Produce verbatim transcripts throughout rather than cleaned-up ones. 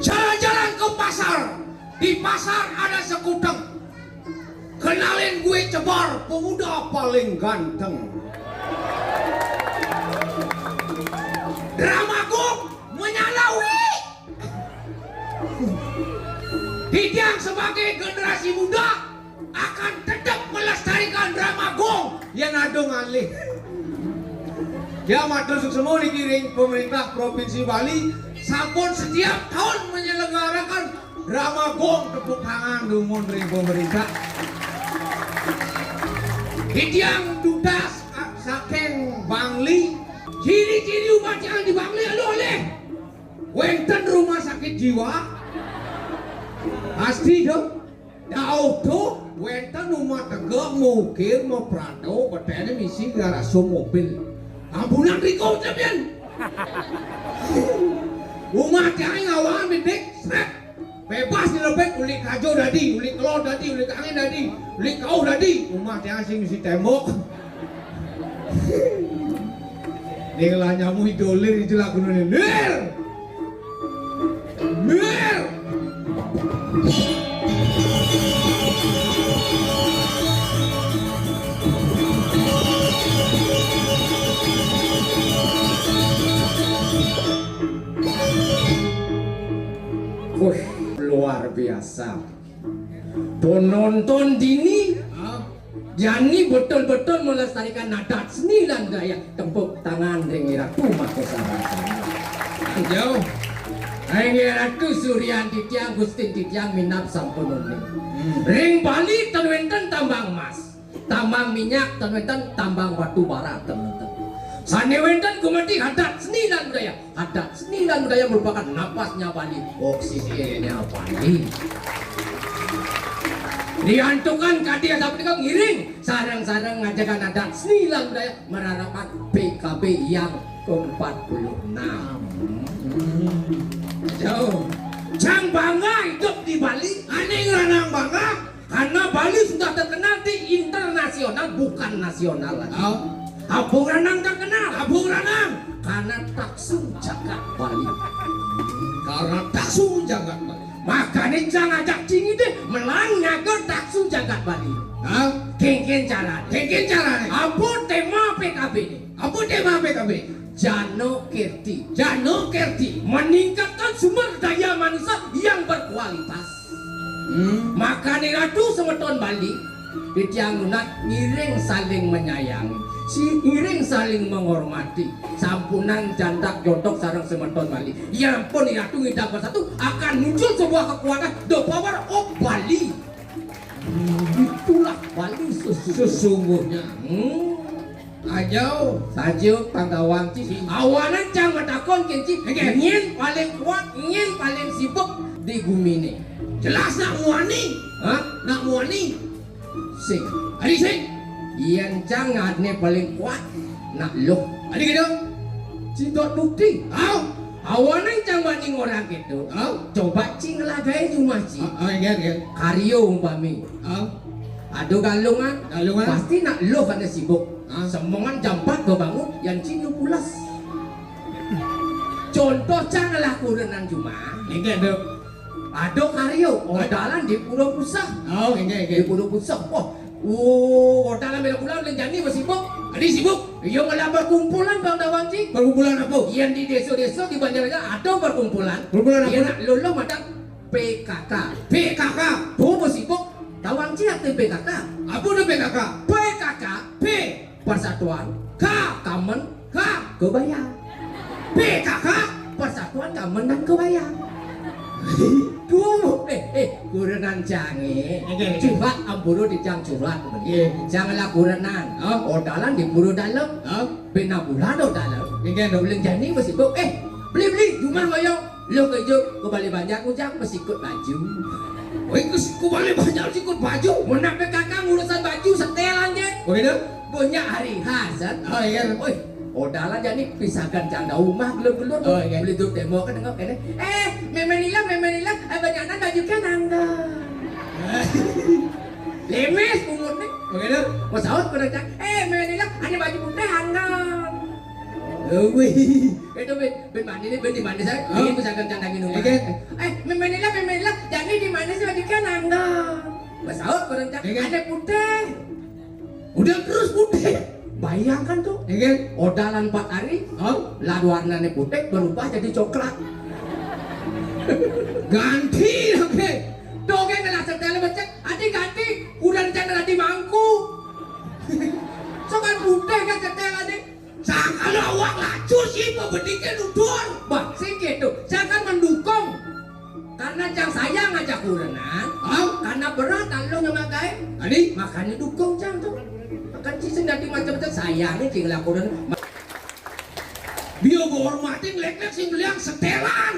Jalan-jalan ke pasar. Di pasar ada sekuteng. Kenalin gue Cebar, pemuda paling ganteng. Drama Gong menyalawi. Titiang sebagai generasi muda akan tetap melestarikan drama Gong yang ada ngalih. Ya, matur suksma niki ring pemerintah Provinsi Bali sampun setiap tahun menyelenggarakan drama Gong, tepuk tangan dumun ring pemerintah. Titiang dudas saking Bangli. Ciri-ciri umat tiang di Bangli adalah oleh wenten rumah sakit jiwa. Pasti dong. Dauh to, wenten umat tega mukir maprado, betene misi garasum mobil. Ampunan riko cepian. Umat tiang ngawang bidik, sret. Bebas direbut, uli kajo dadi, uli kelod dadi, uli kangin dadi, uli kauh dadi. Umat tiang sing misi tembok. Ning lah nyamu idolir itu lagu nune. Nir! Nir! Wih, luar biasa. Penonton dini, ah, jani betul-betul melestarikan adat seni lan budaya. Tepuk tangan ring Ratu Mahkosarata. Jauh. Ring Ratu Suryan titiang, Gustin titiang minab sampun uning. Hmm. Ring Bali ten wenten tambang emas. Tambang minyak ten wenten, tambang batu bara ten wenten. Sane wenten gumanti adat seni lan budaya. Adat seni lan budaya merupakan napasnya Bali, oksigennya Bali. Diantukan kadi asapunika ngiring sareng-sareng ngajegang adat seni lan budaya mararapan P K B yang keempat puluh enam. Jauh. Cang bangga hidup di Bali. Ane ngranang bangga. Karena Bali sudah terkenal di internasional, bukan nasional lagi. Oh. Abung Ranang terkenal. Abung Ranang. Karena taksu jagat Bali. Karena taksu jagat Bali. Makanya cang ajak cingide melang nyaga taksu jagat Bali. Hah? Kengken carane. Kengken carane. Apa tema P K B ini? Apa tema P K B? Jano Kerti. Jano Kerti. Meningkatkan sumber daya manusia yang berkualitas. Hmm. Makane Ratu semeton Bali, titiang nunas ngiring saling menyayangi, si ngiring saling menghormati. Sampunang jandak jodok sareng semeton Bali. Ya ampun, Ratu ngidang bersatu akan muncul sebuah kekuatan, the power of Bali. Itulah Bali sesungguhnya. Sesungguhnya. Hmm. Ajo, sajo panggawan ci. Awanan cang matakon ken ci. Nggih. Nyen paling kuat, nyen paling sibuk di gumine. Jelas nak muani. Hah? Nak muani. Sing. Adi sing. Yen cang ngadne paling kuat, nak luh. Adi gitu. Ci dot bukti. Au. Awanan cang bani ngorang gitu. Au. Coba ci nglagae jumah ci. Ah, ah, nggih, nggih. Karyo umpami. Au. Ada galungan. Galungan. Pasti nak luh ane sibuk. Ah. Semongan jam empat bebangun, yan ci nyu pulas. Contoh cang ngelah kurenan jumah. Nggih, Dok. Ada karyo, odalan di Pura Puseh. Oh, nggih, nggih. Di Pura Puseh. Wah, oh, odalan bela bulan ulih jani masih sibuk. Adi sibuk. Iya ngelah perkumpulan Bang Dawang ci. Perkumpulan apa? Yang di desa-desa di Banjar ada perkumpulan. Perkumpulan apa? Iya nak lolo madak P K K. P K K. Tuh masih sibuk. Tawang ci arti P K K. Apa tu P K K? P K K. P. Persatuan. K. Kamen. K. Kebaya. P K K. Persatuan Kamen dan Kebaya. Tuh, eh, eh, kurenan cange. Oke, oke. Curhat ampura di cang curhat. Iya. Cang lah kurenan. Hah? Odalan di pura dalem. Hah? Bena bulan odalan. Oke, oke. Ulih jani masih sibuk. Eh, beli, beli, jumah ngoyong. Lo kerja ke Balai Banjar ngujang masikut baju. Oi, ke, ke Balai Banjar sikut baju. Mun nak P K K ngurusan baju setelan je. Oh, gitu? Punya hari Hasan. Oh, iya. Oi, odalan jani pisahan cang da umah gelur-gelur. Oh, iya. Beli tu tembok kan tengok kene. Eh, Meme Nila, Meme Nila, eh, banyakan baju kan angga. Lemes umurnya. Oh, gitu? Mau sahur kena cang. Eh, Meme Nila, ada baju putih angga. Wih, itu ben, ben mandi nih, ben di mandi saya. Hah? Ini pusaka candang ini. Oke. Eh, memanilah, memanilah. Jadi di mandi saya di kan nangga. Basaut kurang cak. Oke. Ada putih. Udah terus putih. Bayangkan tuh. Oke. Odalan empat hari, hah? Lah warnanya putih berubah jadi coklat. Ganti, oke. Dogeng lah setel becek. Adi ganti. Udah rencana tadi mangku. Sokan putih kan setel adi. Sang kalau awak lacur sih pebediknya nudur. Bah, sing gitu. Saya kan mendukung. Karena cang sayang aja kurenan. Hah? Karena berat kalau nyemakai. Adi? Makanya dukung cang tuh. Makan cicing nanti macam-macam sayangnya cing lakukan. Bio hormatin lek-lek sing beliang setelan.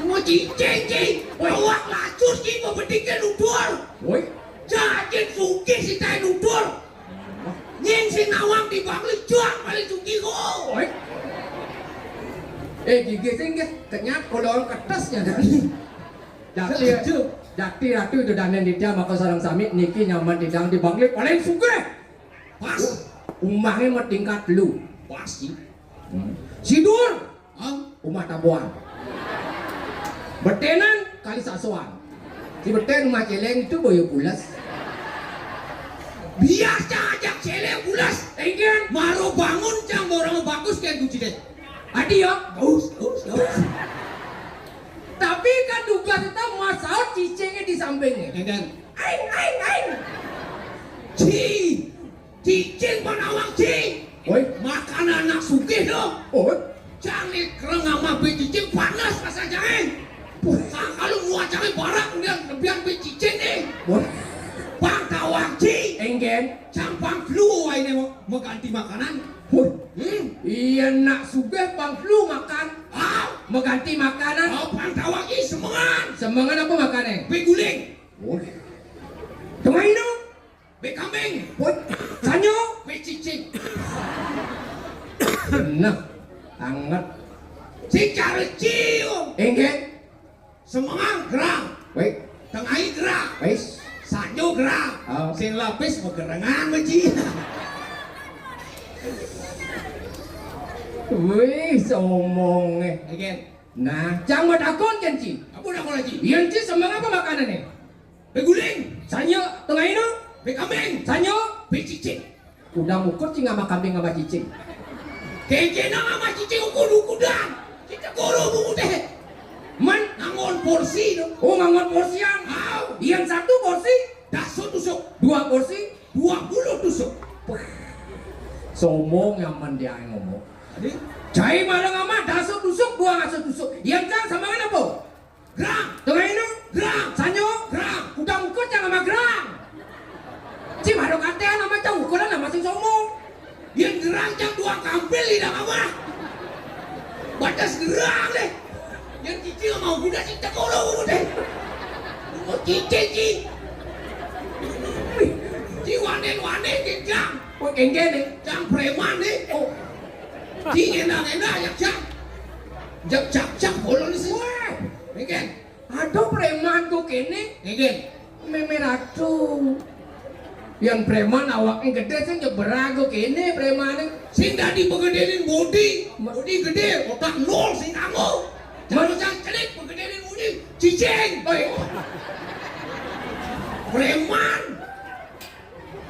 Mau cicing, cing. Awak lacur sih pebediknya nudur. Woi. Jajin sugih si tai nudur. Nying sing nawang di Bangli, juang paling sugih ko. Oi. Eh, gigi sing, guys, kenyat, kolong kertasnya. Jati, jati ratu itu danen ditia, maka sarang sami, niki nyaman tidak di Bangli, paling sugih. Pas. Umahnya mah tingkat lu. Pasti. Hmm. Sidur. Hah? Umah tabuan. Betenan kali sasuan. Si beten rumah celeng itu boyo pulas. Biasa aja celeng pulas. Enggen. Maro bangun cang orang bagus kayak kunci deh. Adi ya. Bagus, bagus, bagus. Tapi kan juga kita masalah cicingnya di sampingnya. Enggen. Aing, aing, aing. Ci. Cicing panawang, cing. Oi. Makanan anak sugih dong. Oi. Jangan kereng sama bicicing panas pas aja, eh. Puh. Nah, kalau muat jangan barak udah lebihan bicicing nih. Wah. Bang tawang, cing. Enggen. Campang flu ini mau mengganti makanan. Wah. Hmm. Iya nak sugih bang flu makan. Ah. Mengganti makanan. Oh, bang tawang ini semengan. Semengan apa makannya? Beguling. Wah. Tengah ini. Bé kambing. Woi, sanyo. Bé cicing. Nah, anget. Sing cara cium. Enggak. Semengang gerang. Woi. Tengahi gerang. Wis. Sanyo gerang. Oh. Sing lapis begerengan, Maji. Wih, somonge. Enggak. Nah, jangan takut kan, Ci? Apa nak lagi? Yang Ci semengang apa makanannya? Beguling. Sanyo, tengah ino. Bekambing. Sanyo. Becicing. Udah ngukur cing sama kambing sama cicing. Kekena sama cicing ukur ukuran. Kita koro bungu deh. Man, ngangon porsi tu. Oh, ngangon porsian. Au. Yang satu porsi. Daso tusuk. Dua porsi. Dua puluh tusuk. Wah. Sombong nyaman dia ngomong. Jadi? Cai malang amat daso tusuk, dua ngaso tusuk. Yang cang sama apa? Gerang. Tengah ini. Gerang. Sanyo. Gerang. Udah ngukur jangan sama gerang. Ci baru katean sama cang ukuran sama sing sombong. Yang gerang cang dua kampil tidak apa. Batas gerang deh. Yang cicing sama udah sing cekoro deh. Mau cicing ci. Ci wanen-wanen ci cang. Kok kengke nih? Cang preman nih. Oh. Ci ngena-ngena ya cang. Jak jak jak bolon sih. Wah. Kengke. Aduh, preman tuh kene. Nggih. Meme ratu. Yang preman awaknya gede sih nyeberang tuh kene preman. Sing dadi begedenin bodi. Bodi gede, otak nol sing kanggo. Jangan jangan celik begedenin bodi. Cicing. Oi. Preman.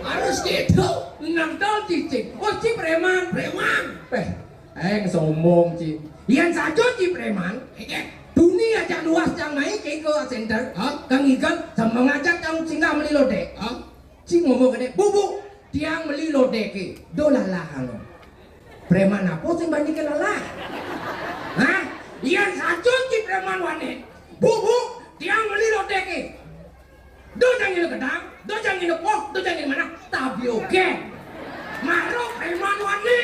Harus gitu. Nang tahu cicing. Oh, ci preman. Preman. Eh, Eng sombong ci. Yang sajo ci preman. Eke. Dunia cak luas cang main ke ke center. Hah? Kang Igal sama ngajak cang singgah meli lodek. Hah? Ci ngomong gede, "Bu, bu, tiang meli lodek ke. Do lalah anu." Preman apa sing bani ke lalah? Hah? Yang sajo ci preman wane. "Bu, bu, tiang meli lodek ke." Do jang ini gedang, do jang ini pok, do jang ini mana? Tapi oke. Maro preman wani.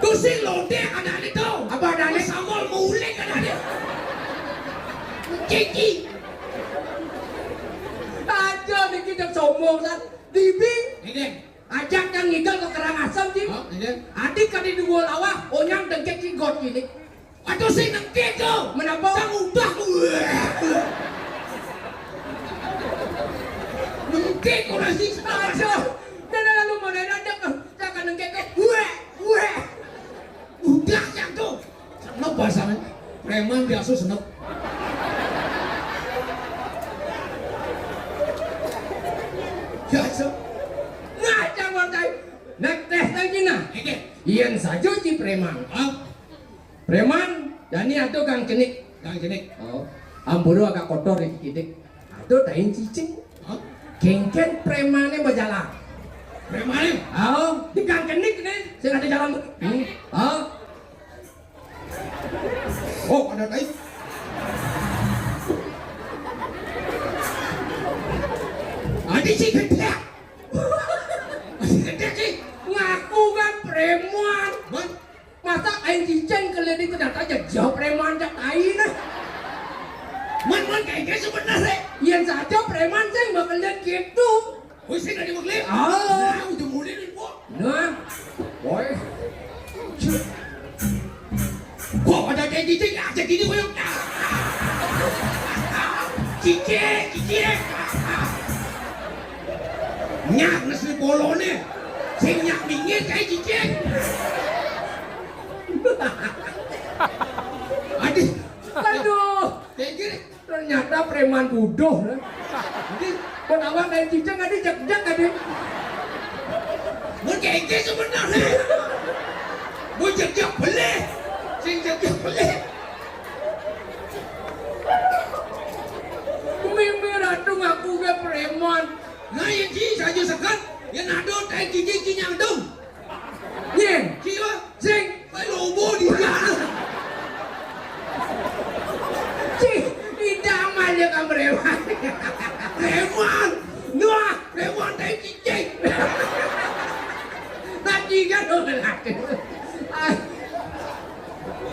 Tuh si londe ada ada tuh. Apa ada ada? Sambal mau ulik ada ada. Cici. Aja bikin dia sombong kan. Dibing. Ini. Ajak yang ngigal ke Karangasem, Cing. Oh, iya. Adik kali dua lawah, onyang dengkek cigot gini. Aduh, sing nengke ko. Menapa? Tang udah. Nengke ko lagi. Aduh, dan lalu mana ada ke, jangan nengke ko. Biasa senep. Biasa. Nah, jangan tai. Nek tes lagi nah. Iki. Yen saja ci preman. Hah? Preman, jani ado kang cenik. Kang cenik. Oh. Amburu agak kotor iki kidik. Ado tain cicing. Hah? Kengken premane bajalan. Premane? Oh, di kang cenik ne, sing ada jalan. Hmm. Oh. Oh, ada tai. Adi si gedek. Adi gedek ki. Ngaku kan preman. Bang, masa aing cicing keledi ternyata jejak preman jak tai nah. Man, man, kayak gitu sebenarnya. Yen saja preman sing bakal lihat gitu. Wis sing dari mukli. Ah. Nah, udah mulai nih, kok. Nah. Boy. Kok ada kayak gitu ya? Aja gini, boyong. Cicing, cicing. Nyak nasi polone. Sing nyak minggir kayak cicing. Aduh. Aduh. Kayak gini. Ternyata preman budoh, nah. Jadi, buat awak main cicing ada jek-jek ada. Mun kayak gitu sebenarnya. Mun jek-jek boleh. Sing jek-jek boleh. Mimi ratu ngaku ge preman. Nah, yang ci saja sekat, yang ada tai gigi kinyang dong. Nyen. Ci, Pak. Sing. Pak, lobo di sana. Ci, tidak amal ya kan preman. Preman. Nuh, preman tai cicing. Tadi kan lo ngelakuin. Ah.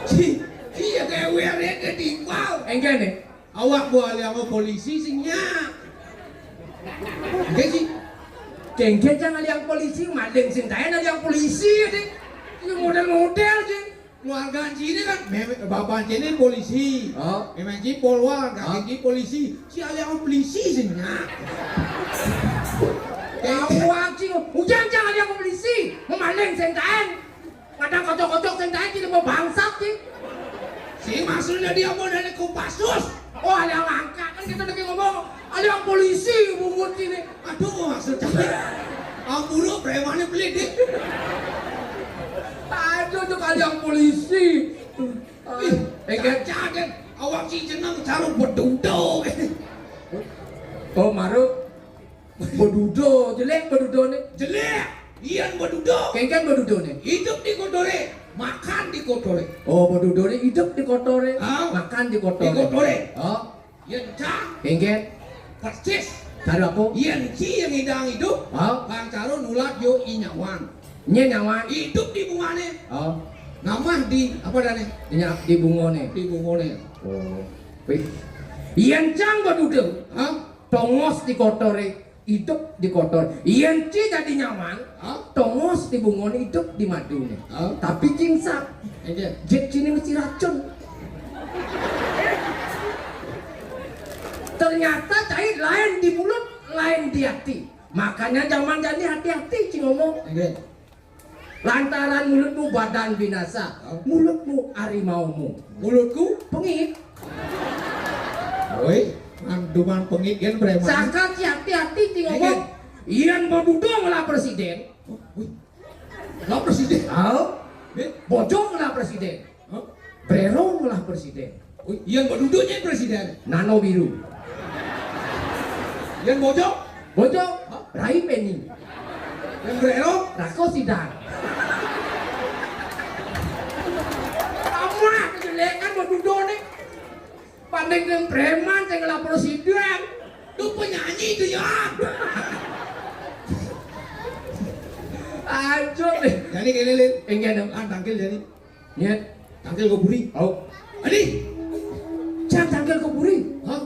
Ci, iya kayak wewe ke timpal. Enggak nih. Awak buah liang polisi sing nyak. Enggak sih. Kengken jangan liang polisi, maling sing kae liang polisi ya, Ding. Ini model-model sih. Keluarga sini kan, meme, bapak sini polisi. Oh. Meme sini polwan, kakek sini polisi. Si liang polisi sing nyak. Awak sih, ujang jangan liang polisi, memaling sing kae. Kadang kocok-kocok sing kae tidak mau bangsat sih. Si maksudnya dia mau dari Kopassus. Oh, ada yang angkat kan kita lagi ngomong, ada yang polisi bungut sini. Aduh, maksudnya. Amburu premannya beli deh. Aduh, tuh kali yang polisi. Ih, eh, kan? Jangan. Awak si jeneng caru bedudo. Oh, maru. Bedudo, jelek bedudo nih. Jelek. Iyan bedudo. Kengken bedudo nih. Hidup di kotore, makan di kotore. Oh, bedudo nih hidup di kotore, ah, makan di kotore. Di kotore. Oh. Yen cang. Kengken. Persis. Caru apa? Yen ci yang ngidang hidup. Oh. Bang caru nulat yo inyawan. Nye nyawan. Hidup di bungane. Oh. Ngamah di apa dane? Nya di bungone. Di bungone. Oh. Wih. Yen cang bedudo. Hah? Tongos di kotore. Hidup di kotor. Yen ci jadi nyaman, hah? Tongos di bungon hidup di madune. Hah? Tapi cingsak. Iya. Jek cini mesti racun. Ternyata cai lain di mulut, lain di hati. Makanya zaman jadi hati-hati ci ngomong. Iya. Lantaran mulutmu badan binasa, mulutmu harimaumu. Mulutku pengit. Woi, anduman pengit kan preman. Saka ci hati-hati ci ngomong. Iya. Iyan bedudo ngelah presiden. Wih. Lah presiden. Au. Bojong ngelah presiden. Hah? Brero ngelah presiden. Oh, iyan bedudo nye presiden. Nano biru. Iyan bojong? Bojong. Hah? Rai Peni. Iyan brero? Rako Sidang. Kamu ah, kejelekan bedudo nih. Banding dengan preman, saya ngelah presiden. Lu penyanyi itu ya. Ancur deh. Jadi kene, Lil. Enggak dong. Ah, tangkil jadi. Nyet. Tangkil koburi. Au. Adi. Cang tangkil koburi. Hah?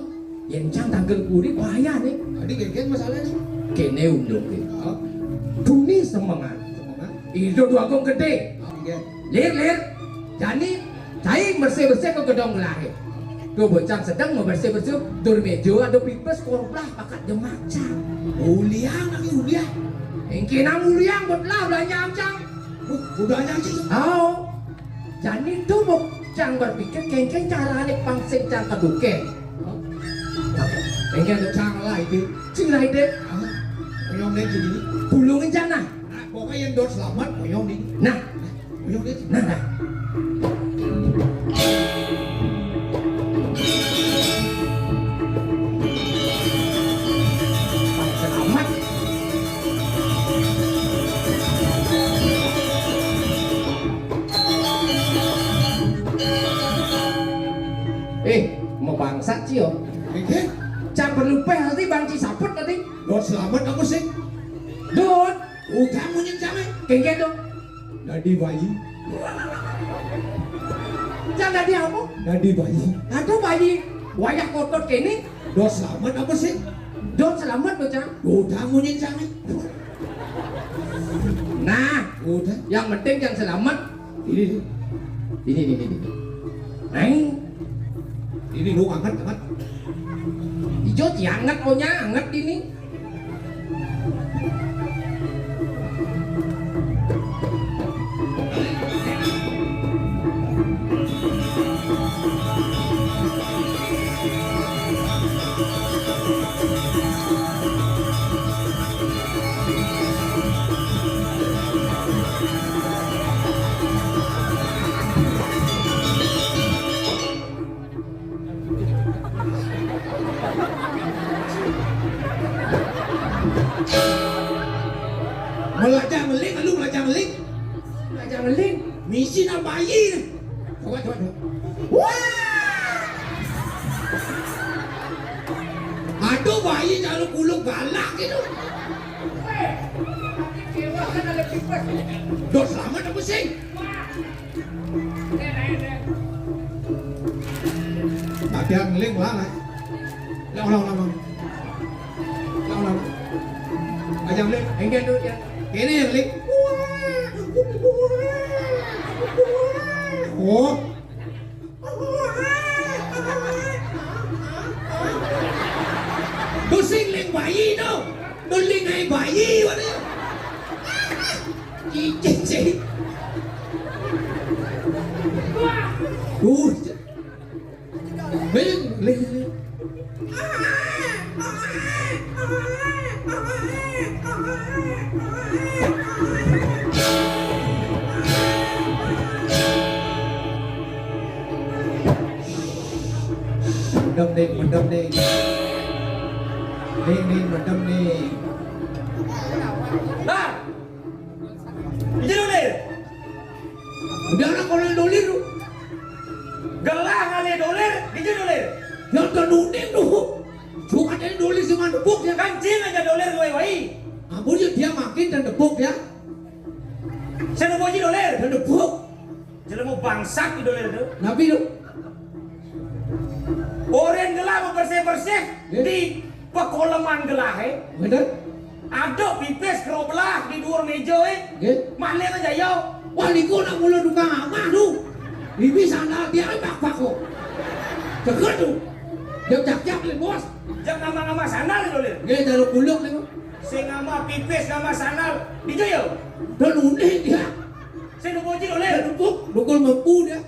Yen cang tangkil koburi bahaya nih. Adi, gen masalahnya. Kene unduk nih. Hah? Duni semengan. Semengan. Itu dua gong gede. Hah? Iya. Lir, lir. Jani, cai bersih-bersih ke gedong gelahe. Tuh bocah sedang mau bersih-bersih, dur mejo ada pipes korblah pakat demak cang. Uliang lagi uliang. Engke nang uliang buat lah belanja cang. Uh, udah aja sih. Au. Jani to mok cang berpikir kéngkén carané pang sing cang keduké. Kéngkén to cang lah iki. Sing lah iki. Hah? Oyong deh gini. Bulungin cang nah. Nah, pokoknya yang dot selamat, oyong deh. Nah. Oyong deh. Nah, nah. Selamat. Eh, mau bangsat sih yo. Iki? Cang perlu peh nanti bangci saput nanti. Lo selamat apa sih? Dot. Udah munyin sampe. Kéngkén to. Dadi bayi. Cang dadi apa? Dadi bayi. Aduh bayi. Wayah kotor kéné. Dot selamat apa sih? Dot selamat to, Cang. Udah munyin sampe. Nah, udah. Yang penting yang selamat. Ini, ini, ini, ini. Neng. Ini lu anget, anget. Ijo ti anget, onya anget ini. Melajah ngeling, lu melajah ngeling. Melajah ngeling. Misi nang bayi. Coba, coba, coba. Wah! Aduh, bayi kalau kuluk galak gitu. Weh, kecewa kan ada kipas. Dot selamat apa sih? Latihan ngeling lah, lah. Lah, ulang, ulang, ulang. Lah, ulang. Aja ngeling. Enggak dulu ya. Ini yang ngeling. Oh. Tuh sing ling bayi tuh. Tuh ling ai bayi waduh. Cicing sih. Tuh. Ling, ling, ling. Mendem nih, mendem nih. Nih, nih, mendem nih. Nah, ini dulu nih. Udah lah kalau dolir lu. Gelah ngalih dolir, gitu dolir. Yang tenuning lu. Suka ada dolir sing mandepuk ya. Kan cing aja dolir wai-wai. Ampun ya dia makin dan depuk ya. Sing boji dolir. Dan depuk. Jelema bangsat di dolir tuh. Nabi lu. Oren gelah mau bersih-bersih. Ya. Di pekoleman gelah, eh. Bener. Ada pipis keroblah di dua meja, eh. Nggih. Malih aja yo. Wah, niku nak mula tukang amah tu. Bibi sandal dia kan bak-bak kok. Cekel tu. Dia jak-jak le, Bos. Jak ngamah-ngamah sandal tu le. Nggih, jaluk buluk niku. Sing ngamah pipis, ngamah sandal. Dijo yo. Dan unik dia. Sing nunggu uji tu le. Dan nunggu, nunggu mampu dia.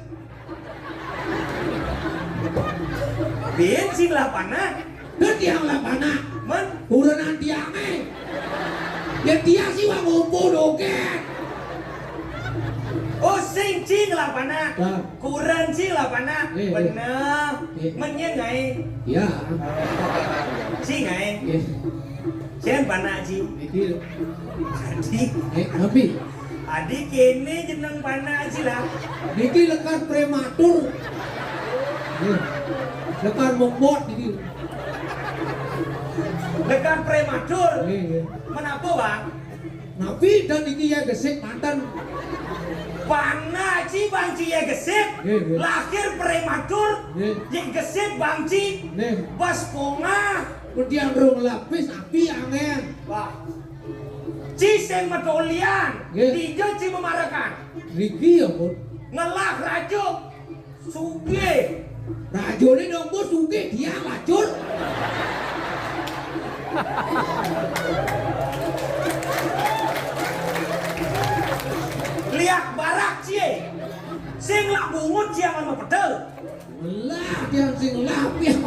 Bin sing lah panak. Kan tiang lah panak. Men? Kurenan tiangé. Ya tiang sih wah ngumpul dogét. Oh, sing cing lah panak. Nah. Kuren cing lah panak. Eh, eh. Bener. Eh. Menyen ngai. Ya. Cing ngai. Eh. Cen panak cing. Iki. Adi. Eh, tapi Adi kéné jeneng panak cing lah. Niki lekar prematur. Nggih. Lekar momot niki. Lekar prematur. Nggih, nggih. Menapa, Bang? Napi dan niki ya gesik manten. Panak ci Bang ci ya gesik. Nggih, nggih. Lahir prematur. Nggih. Ya gesik Bang ci. Nggih. Bas pongah. Kemudian rong lapis api angin. Wah. Ci sing matolian, nggih. Dija ci mamarekan. Niki ya, Pun. Ngelah raja sugih. Rajané nomor sugih dia lacur. Liak barak cie. Sing lah bungut siang sama pedel. Lah, dia sing lah, ya.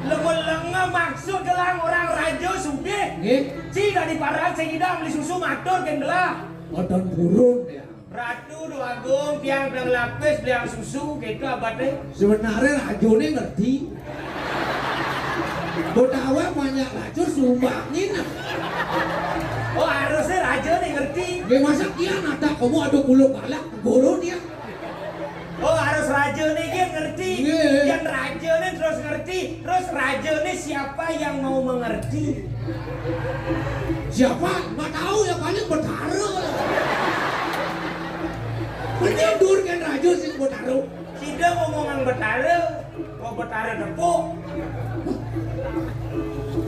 Lenga-lenga maksud gelang orang raja sugih. Nggih. Ci dadi paran sing idang beli susu matur kén gelah. Odon burun, ya. Ratu Déwa Agung, tiang teng lapis beliang susu, gitu abate. Sebenarnya rajane ngerti. Botawa banyak lacur sumbangin. Oh, harusnya rajane ngerti. Nggih, masa dia nada kamu ada bulu balak, guru dia. Oh, harus rajane ki ngerti. Nggih. Yang rajane terus ngerti, terus rajane siapa yang mau mengerti? Siapa? Nggak tahu ya, paling Betara. Menyendur kan raja sing Betara. Sida ngomongang Betara, kok Betara tepuk.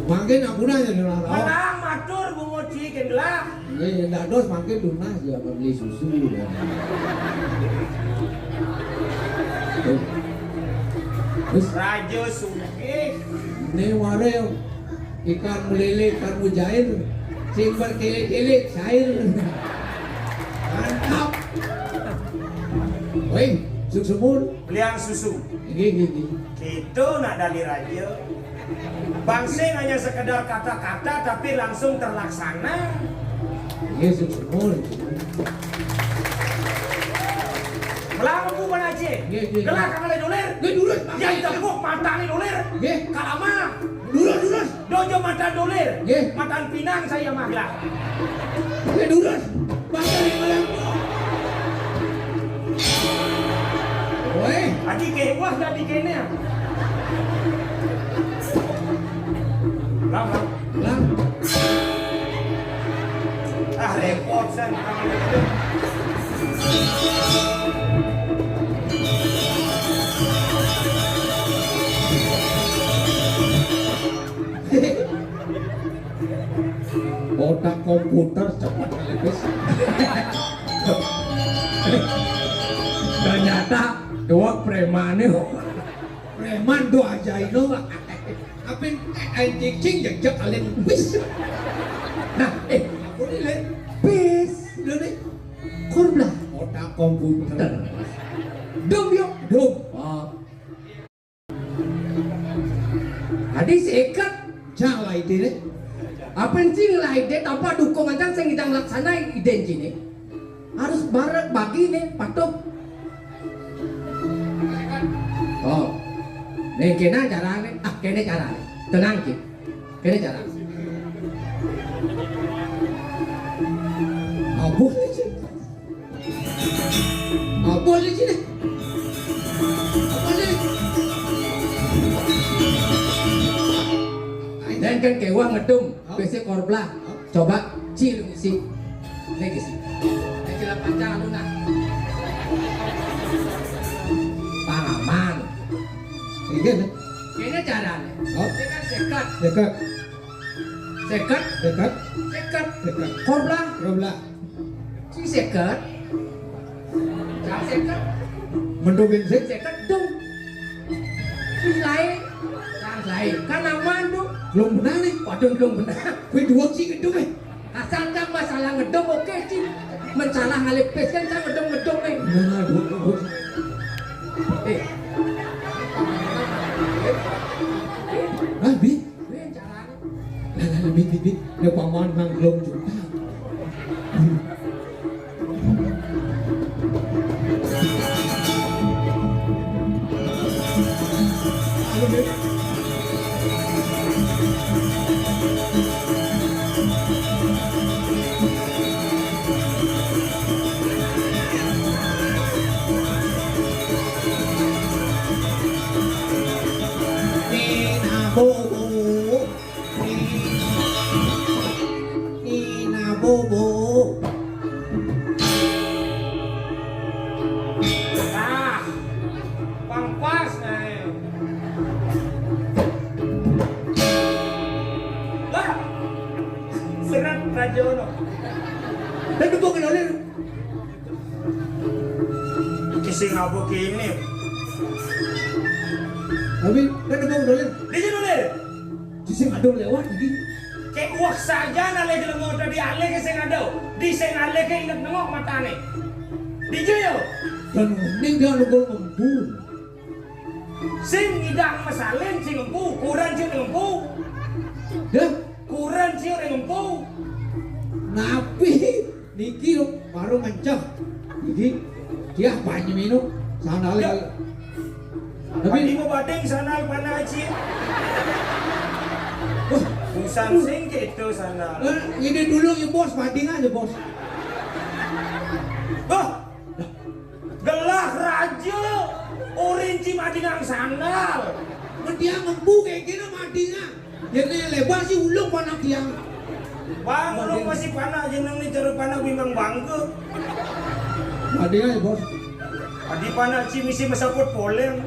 Mangkin ampun aja, Nurul. Malang matur bungut ci kén gelah. Nggih, yen dados mangke tunas ya, beli susu ya. Wis. Raja sugih. Ini ware ikan melele, ikan mujair, sing berkele-kele, cair. Mantap. Woi, suksemun. Beliang susu. Nggih, nggih, nggih. Kita nak dali raja. Bang sing hanya sekedar kata-kata tapi langsung terlaksana. Nggih, suksemun. Melang empu Bang Aceh. Nggih, nggih. Gelah kang kalih dolir. Nggih, durus, Bang. Yang tepuk matane dolir. Nggih. Kalama. Durus, durus. Dojo matan dolir. Nggih. Matan pinang saya mah gelah. Nggih, durus. Bang, dari melang. Woi. Adi ke, wah, dadi kene. Lang, lang. Lang. Ah, repot, San. Otak komputer cepet kali, Gus. Ternyata dua preman nih. Preman do aja itu. Apin tek ain cicing jejak kalian bis. Nah, eh, aku nih, Le. Bis, lu nih. Korban. Otak komputer. Dum, yuk. Dum. Oh. Adi seket. Jang lah ide nih. Apa sih lah ide tanpa dukungan kan sing idang laksana ide cini. Harus bareng bagi nih, patuh. Oh. Nih, kena carane. Ah, kena carane. Tenang, Ki. Kena carane. Apa nih, Cik? Apa nih, Cik? Apa nih? Dan kan kewah ngedum, P C korblah. Coba, Ci, lu ngisi. Ini ngisi. Ini cilak panjang, lu, nah. Pangaman. Ini, nah. Ini caranya. Oh. Ini kan seket. Seket. Seket. Seket. Seket. Seket. Korban. Korban. Si seket. Yang seket. Mendungin sik. Seket, dung. Si lain. Yang lain. Kan aman, dung. Belum benar nih. Waduh, belum benar. Gue dua sih gedung, eh. Asal kan masalah ngedum, oke, Ci. Mensalah ngalih pis kan, kan ngedum-ngedum, eh. Nah, dua, dua. Eh. Ah, Bi. Bi, caranya. Lah, lah, Bi, Bi, Bi. Lah, paman nang belum juga. Nina bobo. Nina bobo. Nah, pang pas, nah. Lah, seret raja ono. Dan dukung kenalin. Ki sing ngaba kene? Tapi kan udah dolen. Dija dolen? Di sing ado lewat iki. Kek uwah saja nale jelema tadi alih ke sing ado. Di sing alih ke inget nengok matane. Dija yo. Dan uning dia nunggu ngembu. Sing ngidang masalin sing ngembu, kuren sing ngembu. Dah, kuren sing ngembu. Napi niki lho, baru menceh. Jadi, dia banyak minum. Sana lagi. Tapi mau bading sana mana aja. Wah, busan sing gitu sana. Eh, ini dulu ya, Bos, bading aja, Bos. Wah, gelah raja, orin ci madingang sandal. Dia ngembu kayak gini madingang. Ini lebar sih ulung panak dia. Bang, ulung masih panak jeneng nih, cara panak memang bangke. Madingang ya, Bos. Adi panak ci misi mesaput poleng.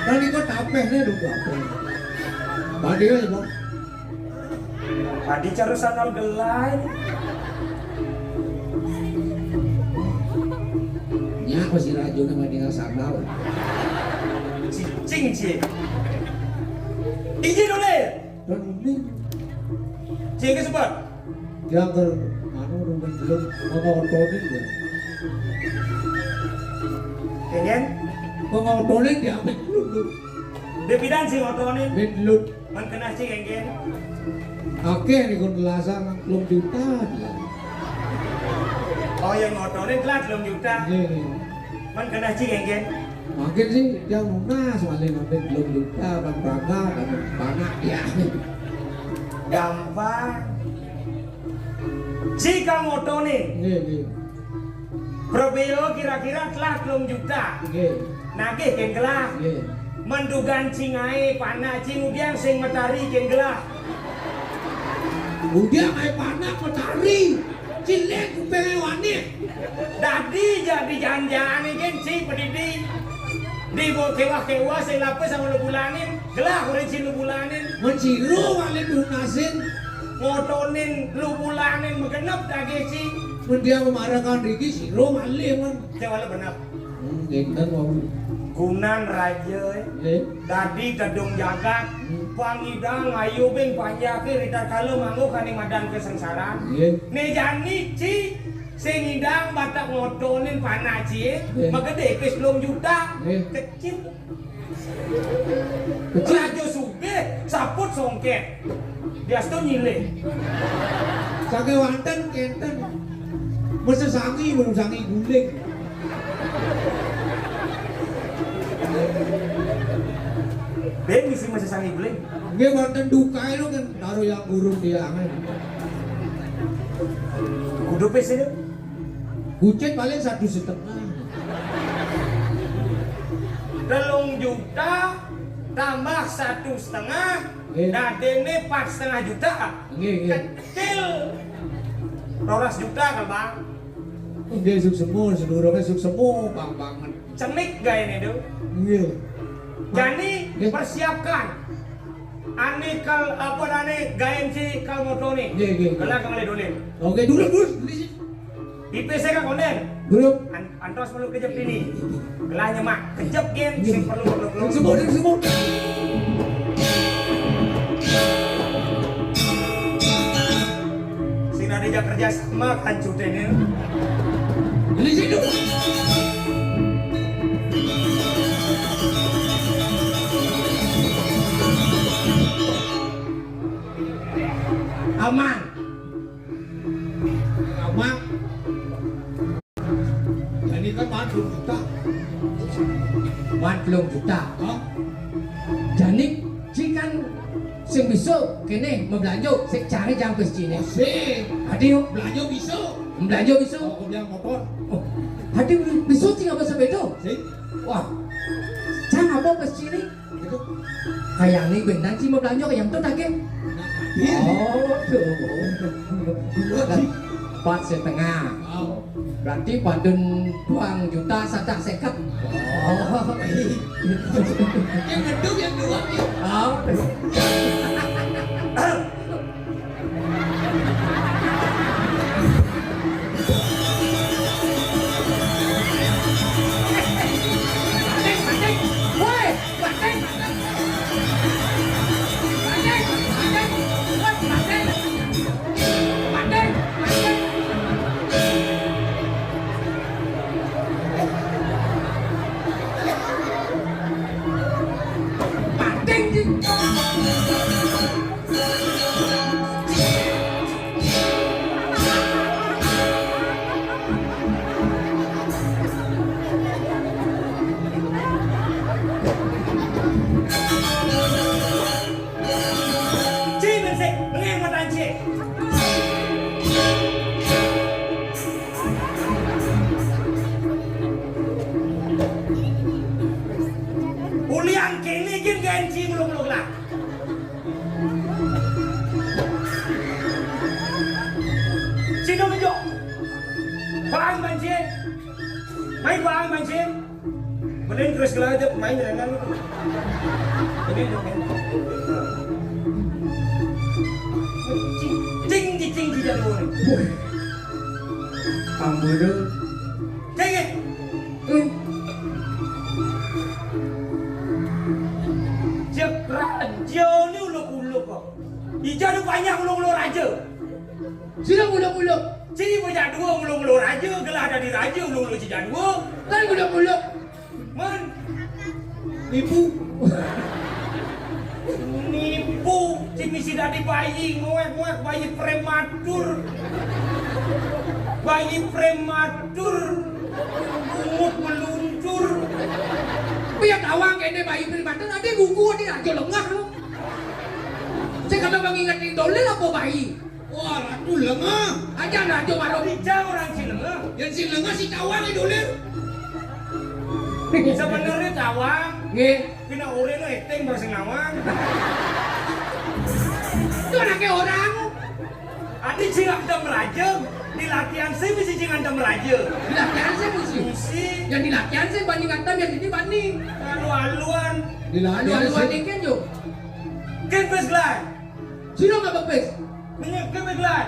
Dan ikut tapeh nih dulu apa? Madingang ya, Bos. Adi cara sandal gelai. Nya apa si rajo nama dengan sandal? Cicing cie. Izin oleh. Dan ini cie ke sebab. Dia ke anu rumah belum mau otonin ya. Kengen? Mau otonin dia ambil dulu. Dia bidan sih otonin. Bin dulu. Man kenah ci geng-geng. Akeh niku nelasan telung juta. Oh, yang ngotonin telah telung juta. Nggih, nggih. Man kenah ci geng-geng. Makin sih dia lunas malah ngambil telung juta, bang bangga, bang panak ya. Gampang. Ci kang ngotonin. Nggih, nggih. Probeo kira-kira telah telung juta. Nggih. Nagih kén gelah. Nggih. Mendugan cingae panak ci ngudiang sing metari kén gelah. Ngudiang ae panak metari. Cilik kupenge wani. Dadi jadi janjane kén ci pedidi. Di bo kewah-kewah sing lapis sama lebulanin. Gelah urip ci lebulanin. Men sira wali lunasin. Ngotonin lebulanin megenep daging ci. Men dia memarakan riki sira wali men. Cek wali bener. Hmm, ngenten wau. Gunan raja, eh. Nggih. Dadi tedung jagat. Hmm. Pangidang ayu bing panjake rita kala manggo kane madan kesengsaran. Nggih. Ne jani ci sing ngidang batak ngotonin panak ci, eh. Nggih. Magede pis telung juta. Nggih. Kecil. Kecil. Raja sugih, saput songket. Diastu nyilih. Sange wanten kenten. Mese sangi, menu sangi guling. Ben misi mese sangi guling. Nggih wonten dukae lho kan karo yang guru tiange. Kudu pis itu. Bucin paling satu setengah. Telung juta tambah satu setengah, nggih. Dadene empat setengah juta. Nggih, nggih. Kecil rolas juta kan, Bang? Nggih, suksema, sedurunge suksema, Bang, banget. Cenik gaene, Dul. Nggih. Jani nggih. Persiapkan. Ane kal apa nane gaen si kal motone. Nggih, nggih, nggih. Kala kang le dolim. Oke, dulu, dulu. Di P C ka konden. Dulu. An-, antos perlu kejep ini. Gelah nyemak kejep gen sing perlu perlu perlu. Semua, semua. Sing ada kerja sama kan cutene. Beli situ. Aman. Aman. Jani kan maan telung juta. Maan telung juta. Hah? Jani ci kan sing bisa kene mablanjo sing cari jang pescine. Sing. Adi yo. Belanja bisa. Belanja bisa. Oh, aku bilang motor. Oh. Adi bisa ci ngaba sepeda. Sing. Wah. Cang apa pescine? Gitu. Kayane benar ci mablanjo kayang to daging. Nah, iya. Oh, tuh. Dua, ci. Empat setengah. Oh. Berarti padun duang juta satak seket. Oh. Yang gedung yang dua ya. Oh. Bang, mancing. Main bang, mancing. Mending terus gelajah main dengan lu. Jadi, cing, cing, cing, cing, cing, cing, cing. Tambah dong. Cing, eh. Hmm. Cek raja ni uluk-uluk kok. Ija ada banyak uluk-uluk raja. Sila uluk-uluk. Ciri banyak dua uluk-uluk raja, gelah dari raja uluk-uluk cija dua. Kan uluk-uluk. Man. Nipu. Nipu. Cimi si dadi bayi, ngoek-ngoek bayi prematur. Bayi prematur. Bungut meluncur. Tapi yang tawang kene bayi prematur, ada gugu, ada raja lengah lu. Saya kata bang ingat dolen apa bayi? Wah, ratu lengah. Aja ratu marah. Ija orang si lengah. Yang si lengah si tawang itu lho. Sebenarnya tawang. Nggih. Kena orang itu acting bahasa nawang. Itu anaknya orang. Adi cing antem raja. Di latihan sih mesti cing antem raja. Di latihan sih mesti. Mesti. Yang di latihan sih banding antem yang ini banding. Alu-aluan. Di latihan sih. Alu-aluan dikit yuk. Kempes lah. Sino nggak pepes? Minyak kemeglan.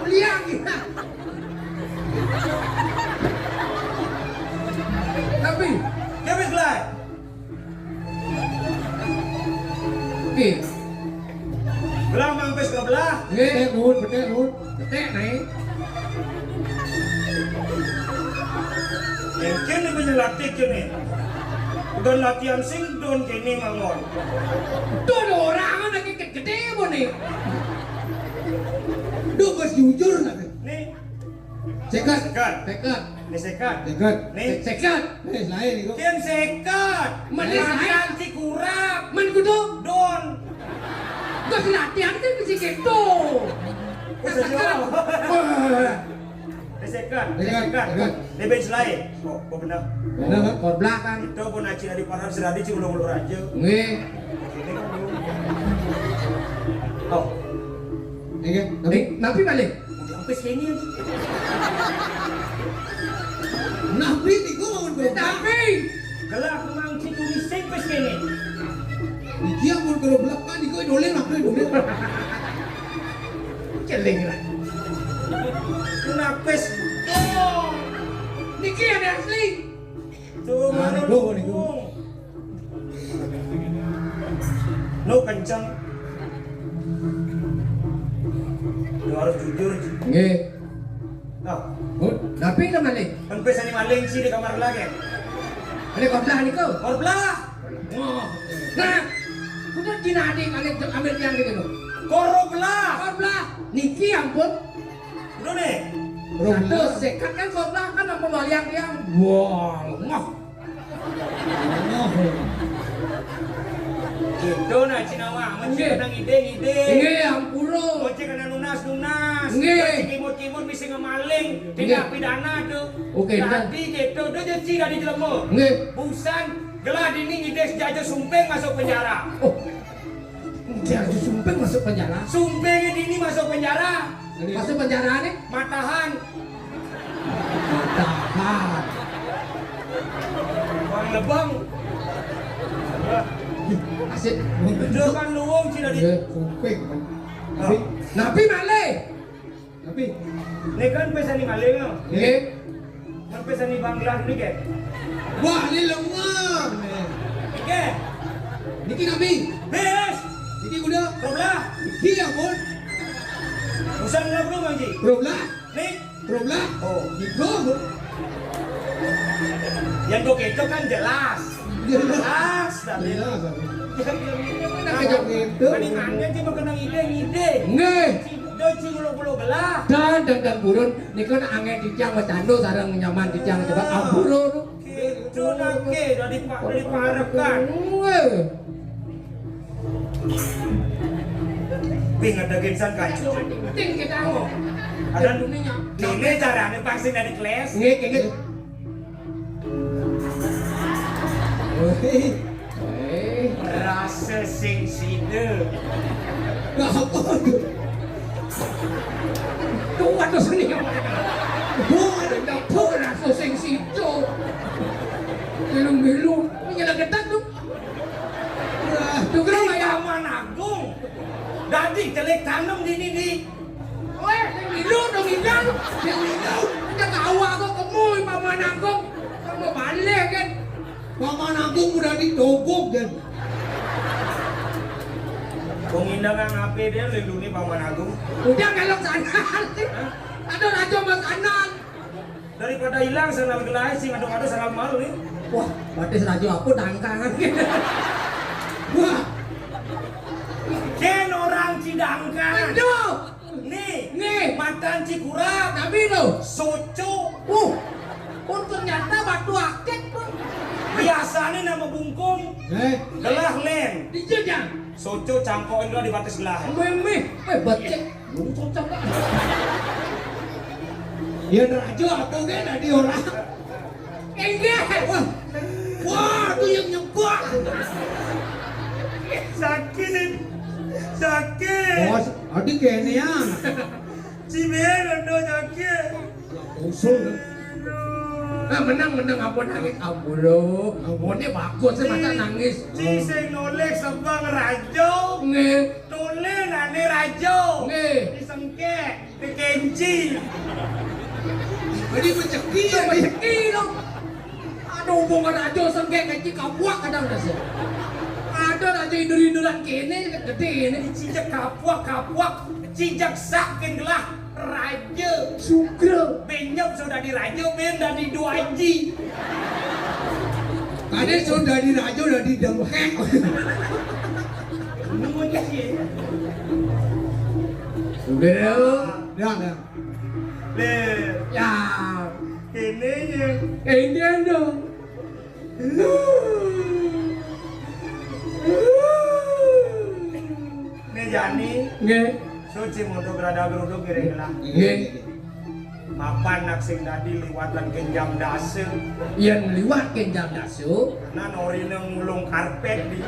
Liang kita. Tapi kemeglan. Oke. Belah mampes ke belah. Nggih, nuhun, betul, nuhun. Tek naik. Mungkin ini penyelatih ini. Udah latihan sing don kene mawon. Tuh ada orang lagi gede-gede apa nih? Duh, bos jujur lah. Nih. Sekat. Sekat. Sekat. Ini sekat. Sekat. Nih. Sekat. Nih, lain itu. Kian sekat. Mana lain? Makan si kurap. Men kudu. Don. Terus latihan kan mesti gitu. Wis, ayo. Wah. Gesekan, gesekan. Gesekan. Dia bench lain. Oh, kok benar? Benar, Pak. Kor belakang. Itu pun aci dari para seradi cuma ulur aja. Nggih. Ini kan belum. Oh. Iya, tapi napi balik. Udah sampai sini. Napi niku mau berubah. Tapi gelah memang cicuri sing pas kene. Iki ampun kalau belak kan iku dolen lah, dolen. Celing lah. Kenapes? Oh, niki ada asli. Tuh, nah, baru niku, niku. No kenceng. Lu harus jujur, Ji. Nggih. Nah. Tapi itu maling. Kan pesane maling sih di kamar lagi. Ada korbelah niku. Korbelah. Oh. Nah, kudu dina adik ambil tiang gitu loh. Korbelah. Korbelah. Niki ampun. Udah nih. Satu sekat kan korbelah kan apa balian tiang. Wah, lengah. Gitu nah cinawa, mesti kena ngide-ngide. Nggih, ampura. Mesti kena nunas-nunas. Nggih. Mesti kimut-kimut, mesti ngemaling. Tindak pidana tuh. Oke, jadi gitu, tuh jadi tidak dijelema. Nggih. Busan, gelah dini ngide sejajar sumping masuk penjara. Oh. Dia harus sumping masuk penjara. Sumping dini masuk penjara. Masuk penjara nih? Matahan. Matahan. Bang lebang. Asik. Dia kan luwung sih dari. Iya, sumping. Tapi, tapi malih. Tapi ini kan pesani maling, no? Nggih. Kan pesani banglar niki. Wah, ini lemah. Nggih. Niki nabi. Bes. Niki kuda. Roblah. Niki ampun. Usah ngelak dulu, Bang Ji. Roblah. Nih. Roblah. Oh. Niko. Yang kok itu kan jelas. Jelas. Jelas, tapi jelas, tapi. Nah, yang itu. Mendingan dia cuma kena ngide-ngide. Nggih. Udah cing ulo-ulo gelah. Dan, dan, dan burun. Niku nak angin titiang macando sareng nyaman titiang coba ampura. Gitu nake dari pa-, dari parekan. Nggih. Ping ada gensan kacu. Penting kita. Oh. Ada dunia. Ini caranya pasti dari kelas. Nggih, nggih. Woi. Eh, rasa sing sida. Lah, apa tu? Waduh, seni. Bukan dapur rasa sing situ. Milu-milu, nyala gedak tuh. Wah, tuh kira kayak Paman Agung. Dadi celik tanem dini di. Weh, sing milu dong, Inang. Sing milu. Udah kawa kok kemu Paman Agung. Kamu balik kan. Paman Agung udah ditogok, dan Wong Indah nggak ngape dia lindungi Paman Agung. Udah, kalau sana. Aduh, raja mas anan. Daripada hilang sandal gelai sing, aduh, aduh, sandal malu nih. Wah, batis raja apa dangkangan. Wah. Ken orang Cidangkan. Aduh. Nih, nih, matan Cikurap. Tapi lo. Soco. Uh, pun ternyata batu akik, Bang. Biasanya nama bungkung. Eh. Gelah len. Dijejang. Soco cangkok itu di batis gelah. Meme, eh, becek. Lu cocok, Bang. Ya, raja apa ge tadi orang? Enggak. Wah. Wah, tuh yang nyebak. Sakit. Sakit. Bos, adi kene ya. Cibian udah sakit. Usul. Aduh. Nah, menang, menang, ampun nangis, ampun lo. Ampun, ini bagus sih, masa nangis? Ci sing noleh sebang rajo. Nggih. Noleh nane rajo. Nggih. Disengkek. Dikenci. Jadi rezeki ya, rezeki dong. Ada hubungan aja sengkek kecil kapuak kadang dah sih. Ada aja indur-induran kene gede ini. Cijak kapuak, kapuak, cijak sak ken gelah raja. Sugra. Benyap sudah di raja, ben dari dua ji. Tadi sudah di raja, udah di dengkek. Nunggu sih. Udah, ya. Ya, ya. Le. Ya. Kene ya. Kene dong. Ne jani. Nggih. Suci mutu grada geruduk kira-kira. Nggih. Mapan nak sing dadi liwatan kenjam dasa. Yen liwat kenjam dasa. Nah, norine ngulung karpet di.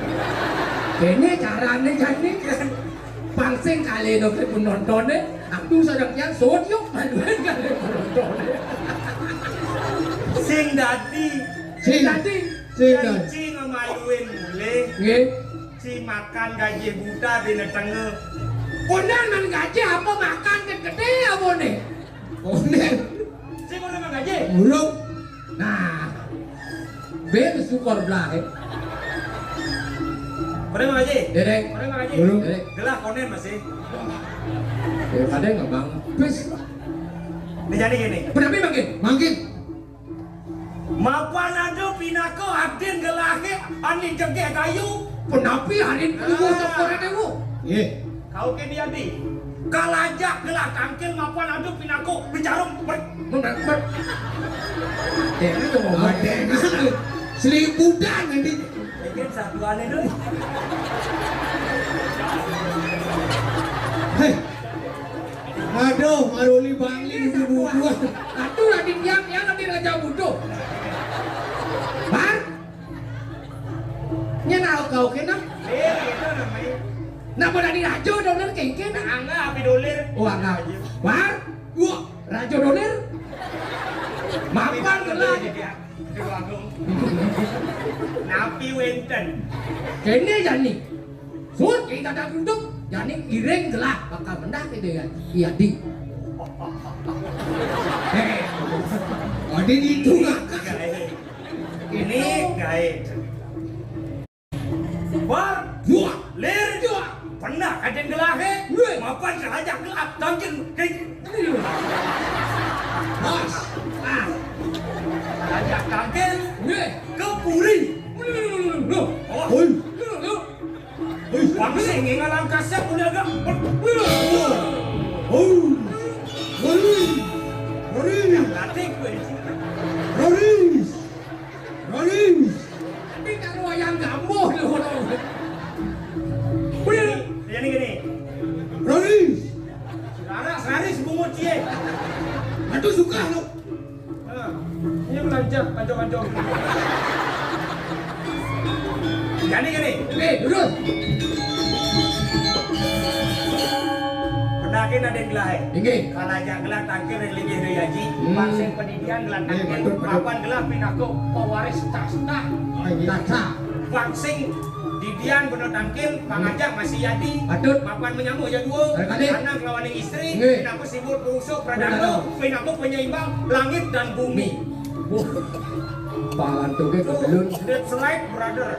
Kene carane jane. Pang sing kali no ke penontonnya, aku sadang kian sot yuk maluin kali penontonnya. Sing dadi. Sing dadi. Sing dadi. Ci ngemaluin mulih. Nggih. Ci makan gaji buta di tengah. Konan man gaji apa makan gede apa nih? Konan. Sing konan man gaji. Burung. Nah. Ben syukur belah, eh. Konen Mang Haji. Dereng. Konen Mang Haji. Belum. Dereng. Gelah konen masih. Ya, kadang nggak bang. Bis. Ini jadi gini. Penapi mangkin. Mangkin. Mapan ada pinaka adin gelahe ani jegeh kayu. Penapi adin kuwo sokore dewo. Nggih. Kau ke dia di. Kalajak gelah tangkil mapan ada pinaka bicara ber- Menang ber- Dene tuh mau main. Seliputan nanti. Bikin satuannya dulu. Hei. Aduh, maruli bangli bubuhan. Atuh lagi yang yang nanti raja butuh. Bar. Nya naon kau kena? Eh, itu namanya. Napa tadi raja doler kengken? Nah, angga api doler. Oh, angga. Bar. Wah, raja doler. Mapan gelah. Napi wenten. Kene jani. Sut kita tak duduk. Jani iring gelah bakal mendah gitu ya. Iya di. Eh, ada di itu. Ini gaib. Bar. Wah. Lir. Wah. Pernah kajen gelahe. Weh. Mapan kerajaan gelap tangkil. Hei. Mas. Ah. Kerajaan tangkil. Weh. Ke puri. Loh. Oh. Hoi. Loh. Hoi. Bangsa ngingalan kasar punya agak. Hoi. Hoi. Hoi. Latih gue. Hoi. Roris. Tapi karo wayang gambuh lho ngono. Wih. Jadi gini. Roris. Sekarang sehari sebungut cie. Aduh suka lo. Nah, ini belajar kacau-kacau. Jadi gini. Eh, duduk. Yakin ada yang gelah, eh? Inggih. Kalau ajak gelah tangkil yang lebih dari haji, Hmm. bang sing pendidian gelah Inggih, tangkil, betul, betul. Papan gelah pinaka pewaris casta. Casta. Bang sing didian bener tangkil, bang ajak masih yadi. Betul. Papan menyambut ya dua. Ada kali. Anak lawan istri, Inggih. pinaka sibuk pengusuk pradana, Pradana. Pinaka penyeimbang langit dan bumi. Wah. Pangan tuke belun. That's right, brother.